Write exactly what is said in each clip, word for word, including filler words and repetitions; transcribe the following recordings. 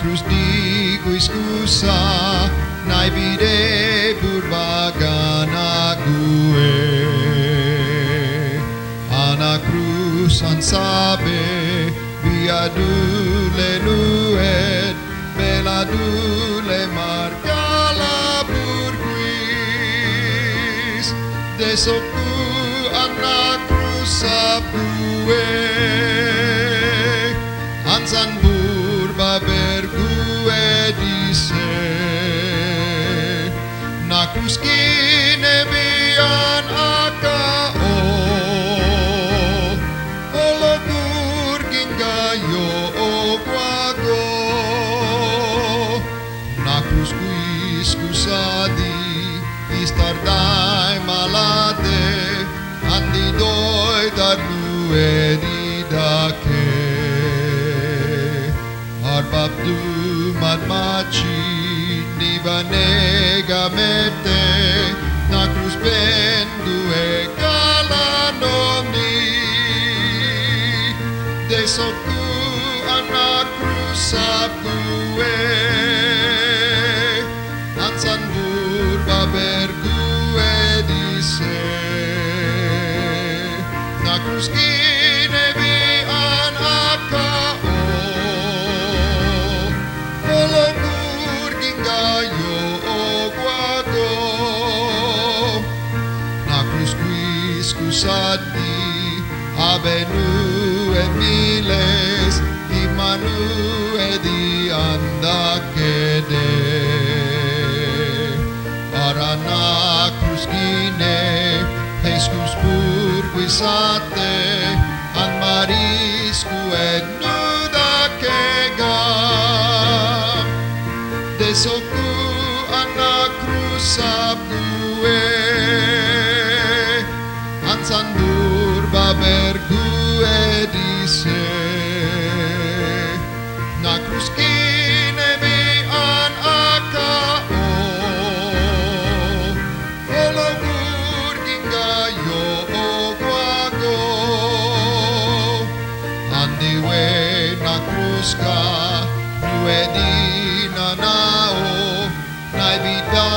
Krus di kuis kusa, nai bide burba gana guwe. Ana krus an sabe, bia du le nuet, bela du le marka la burkuis. Desoku ana krus ap guwe, an san burbaber guwe dise. Na krus kine bi an aka o, olo gur ginga yo o kwago. Na krus kuis kusa di, istar dai malate, an di doi dar nuet di dake. Arbab du mat machi, ni banega mete, na krus ben guwe kala noni. Desoku ana krus ap guwe, an san burbaber guwe dise. Na krus kine bi an aka o, olo gur ginga yo o kwago. Na krus kuis kusa di, abe nuet miles, ima nuet di an dakede. Ara na krus kine, Hesus burkuisate, an marisku e nu dakega. Desoku ana krus ap guwe, an san burbaber guwe dise. Na krus kine bi an aka o, olo gur ginga yo o kwago. An di we na krus ka, nuet di nanao, nai bida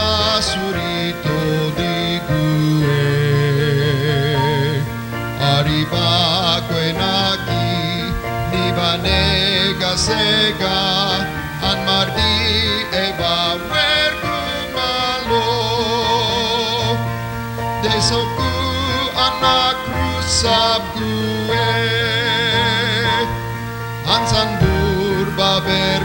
suri to di guwe. Ari ba kwe naki, ni banega sega, an mar di e ba wer kumalo. Desoku ana krus ap guwe, an san burbaber